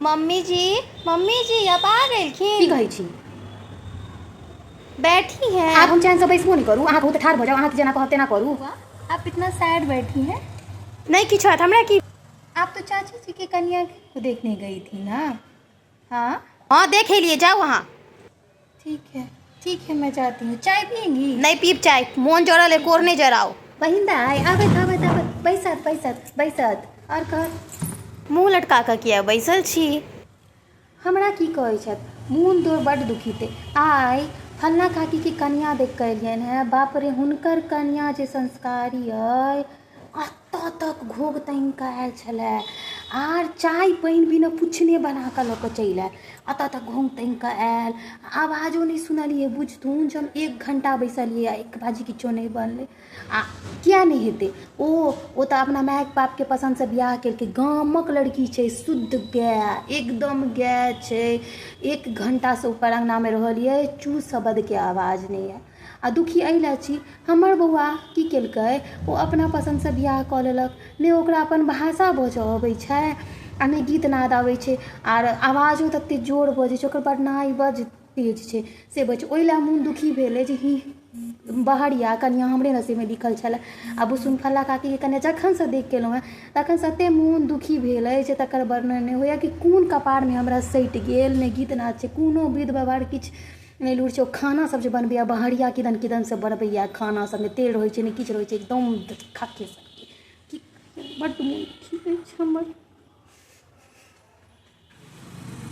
Mummy जी, mummy जी, आप आ गेलखिन। की कहै छी? बैठी हैं। आब हम चैनसँ बैसबो नहि करू, अहाँ कहू तऽ ठाढ़ भऽ जाउ, अहाँके जेना कहब तेना करू। आप इतना सैड बैठी हैं। नहि किछु होयत हमरा की। आप तो चाची जी के कन्या को देखने गई थी ना? हाँ। हाँ, देख एलियै, जाउ अहाँ। ठीक है, ठीक है, मैं जाती हूँ। चाय पियेंगी? नहि पीब चाय, मोन जरल अइ, कोर नहि जराउ। बहिन दाइ, आबैत आबैत आबैत, बैसत बैसत बैसत। आओर कह। मुँह लटका कऽ किया बैसल छी? हमरा की कहै छथि, मोन तोर बड्ड दुखित अइ। आइ फल्लाँ काकीके कनिआँ देखि कऽ एलियनि हेँ, बाप रे, हुनकर कनिआँ जे संस्कारी अइ, एतऽ तक घोघ तानि कऽ आयल छलै, आर चाय पानि बिना पुछने बना कऽ लऽ कऽ चलि आयल। एतऽ तक घोघ तानि कऽ आयल, आवाजो नहि सुनलियै। बुझथुन जे हम एक घण्टा बैसलियै आ एक भाजी किछो नहि बनलै। आ किया नहि हेतै? ओ ओ तऽ अपना माय बापके पसन्दसँ बियाह केलकै। गामक लड़की छै, शुद्ध गाय, एकदम गाय छै। एक घण्टासँ ऊपर अङ्गनामे रहलियै, चू शब्दके आवाज नहि आयल। आ दुखी एहि लए छी, हमर बौआ की केलकै? ओ अपना पसन्दसँ बियाह कऽ लेलक। नहि ओकरा अपन भाषा बजऽ अबै छै आ नहि गीत नाद अबै छै, आर आवाजो ततेक जोर बजै छै, ओकर बजनाइ बड्ड तेज छै से बजै छै। ओहि लए मोन दुखी भेल अइ जे ही बहरिया कनिआँ हमरे नसीबमे लिखल छलए। आ बुसुन फल्लाँ काकीके कनिआँ जखनसँ देखि कऽ एलहुँ हेँ, तखनसँ एतेक मोन दुखी भेल अछि जे तकर वर्णन नहि होइए कि कोन कपारमे हमरा सटि गेल। नहि गीत नाद छै, कोनो विध व्यवहार किछु नहि लूरि छै। ओ खानासभ जे बनबैए बहरिया, किदन किदन सब बनबैए खाना सभमे तेल रहै छै, नहि किछु रहै छै, एकदम खक्के सनके। की बड्ड मोन दुखी अछि हमर।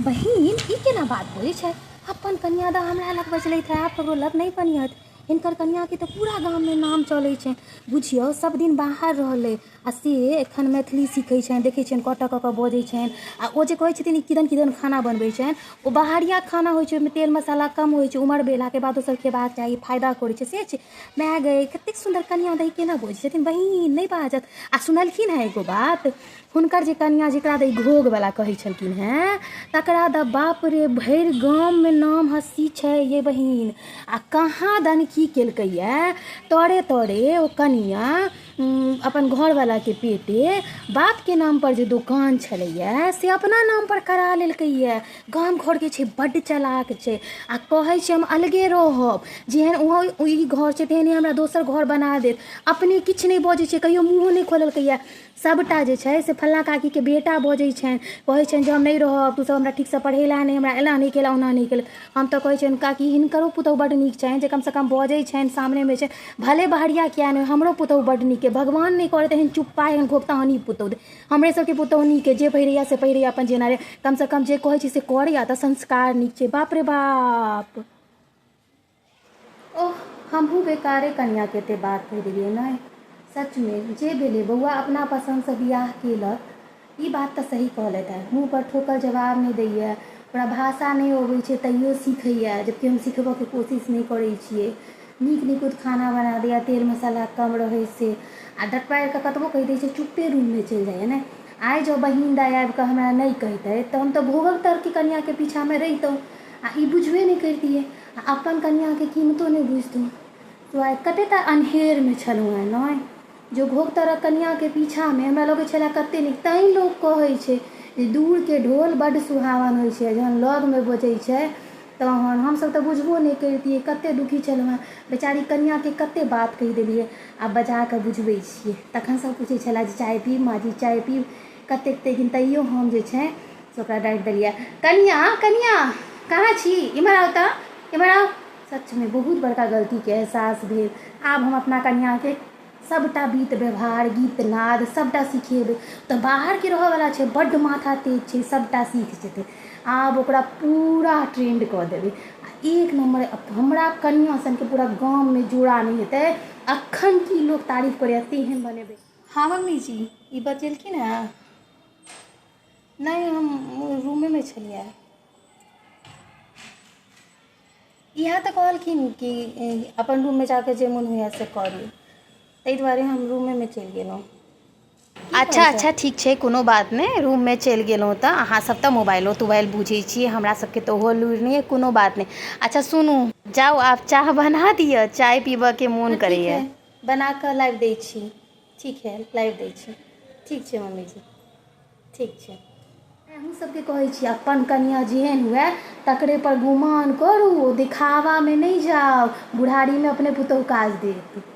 बहिन, ई केना बात होइ छै? अपन कनिया दऽ हमरा लग बजलथि हँ, आब ककरो लग नहि बनिहथि। हिनकर कनियाके तऽ पूरा गाममे नाम चलै छनि। बुझियौ, सब दिन बाहर रहलै आ से एखन मैथिली सीखै छनि। देखै छियनि, कऽ कऽ कऽ बजै छनि। आ ओ जे कहै छथिन, ई किदन किदन खाना बनबै छनि, ओ बाहरिया खाना होइ छै, ओहिमे तेल मसाला कम होइ छै, उमर भेलाके बाद ओसभ खेबाक चाही, फायदा करै छै, से छै। माय गै, कतेक सुन्दर कनिया दही केना बजै छथिन। बहिन, नहि बाजत। आ सुनलखिन हेँ एगो बात? हुनकर जे कनिआँ, जकरा दै घोघवला कहै छलखिन हेँ, तकरा दऽ बाप रे, भरि गाममे नाम हँसी छै ये बहिन। आ कहाँ दन की केलकैए, तरे तरे ओ कनिआँ अपन घरवलाके पेटे बापके नामपर जे दोकान छलैए से अपना नामपर करा लेलकैए। गाम घरके छै, बड्ड चलाक छै। आ कहै छै, हम अलगे रहब, जेहन ओ ई घर छै तेहने हमरा दोसर घर बना देत। अपने किछु नहि बजै छै, कहियो मुँहो नहि खोललकैए। सभटा जे छै से फल्लाँ काकीके बेटा बजै छनि। कहै छनि जे हम नहि रहब, तू सब हमरा ठीकसँ पढ़ेला नहि, हमरा एना नहि केला, ओना नहि केला। हम तऽ कहै छियनि, काकी, हिनकरो पुतहु बड्ड नीक छनि जे कमसँ कम बजै छनि, सामनेमे छै, भले बहरिया किया नहि। हमरो पुतहु बड्ड नीक अइ। भगवान नहि करथि एहन चुप्पा, एहन घोघतानी पुतहु दे। हमरे सबके पुतहु नीक अइ, जे पहिरैए से पहिरैए, अपन जेना रहै, कमसँ कम जे कहै छी से करैए, तऽ संस्कार नीक छै। बाप रे बाप! ओह, हमहूँ बेकारे कनियाँके एते बात कहि देलियै नहि। सचमे, जे भेलै, बौआ अपना पसन्दसँ बियाह केलक, ई बात तऽ सही कहलथि हेँ। मुँहपर ठोकल जवाब नहि दैए, ओकरा भाषा नहि अबै छै तैयो सीखैए, जबकि हम सिखबऽके कोशिश नहि करै छियै। नीक निकुत खाना बना दैए, तेल मसाला कम रहै से। आ डटबारि कऽ कतबो कहि दै छियै, चुप्पे रूममे चलि जाइए नहि। आइ जँ बहिन दाइ आबि कऽ हमरा नहि कहितथि तऽ हम तऽ घोघक तरके कनियाँके पीछाँमे रहितहुँ आ ई बुझबे नहि करितियै आ अपन कनिआँके कीमतो नहि बुझतहुँ। तो आइ कतेक तऽ अन्हेरमे छलहुँ हेँ नहि, जो घोघ तरक कनिआँके पीछाँमे हमरा लगै छलै कतेक नीक। तैँ लोक कहै छै जे दूरके ढोल बड्ड सुहावन होइ छै, जहन लगमे बजै छै तहन हमसभ तऽ बुझबो नहि करितियै। कतेक दुखी छलहुँ हेँ। बेचारी कनिआँके कतेक बात कहि देलियै। आब बजा कऽ बुझबै छियै। तखन सभ पूछै छलै जे चाय पीब माँजी, चाय पीब? कतेक लेकिन तैयो हम जे छै से ओकरा डाँटि देलियै। कनिआँ, कनिआँ, कहाँ छी? इम्हर आउ तऽ, इम्हर आउ। सचमे बहुत बड़का गलतीके एहसास भेल। आब हम अपना कनिआँके सभटा विध व्यवहार, गीत नाद सभटा सिखेबै। तऽ बाहरके रहऽवला छै, बड्ड माथा तेज छै, सभटा सीख जेतै। आब ओकरा पूरा ट्रेंड कऽ देबै आ एक नम्बर हमरा कनिआँ सनके पूरा गाममे जोड़ा नहि हेतै। अखन की लोक तारीफ करैए, तेहन बनेबै। हँ मम्मी जी, ई बजेलखिन हेँ? नहि, हम रूमेमे छलियै। इएह तऽ कहलखिन कि अपन रूममे जाकऽ जे मोन होइए से करू, ताहि दुआरे हम रूमेमे चलि गेलहुँ। अच्छा अच्छा, ठीक छै, कोनो बात नहि। रूममे चलि गेलहुँ तऽ अहाँसभ तऽ मोबाइलो तोबाइल बुझै छियै, हमरा सभके तऽ ओहो लूरि नहि अइ। कोनो बात नहि। अच्छा सुनू, जाउ आब चाह बना दिअ, चाय पीबऽके मोन हँ, ठीक करैए। है, बना कऽ लाबि दै छी। ठीक है, लाबि दै छी। ठीक छै मम्मीजी, ठीक छै। अहूँ सबके कहै छी, अपन कनिया जेहन हुए तकरे पर गुमान करू, देखावामे नहि जाउ, बुढ़ारीमे अपने पुतोहु काज देत।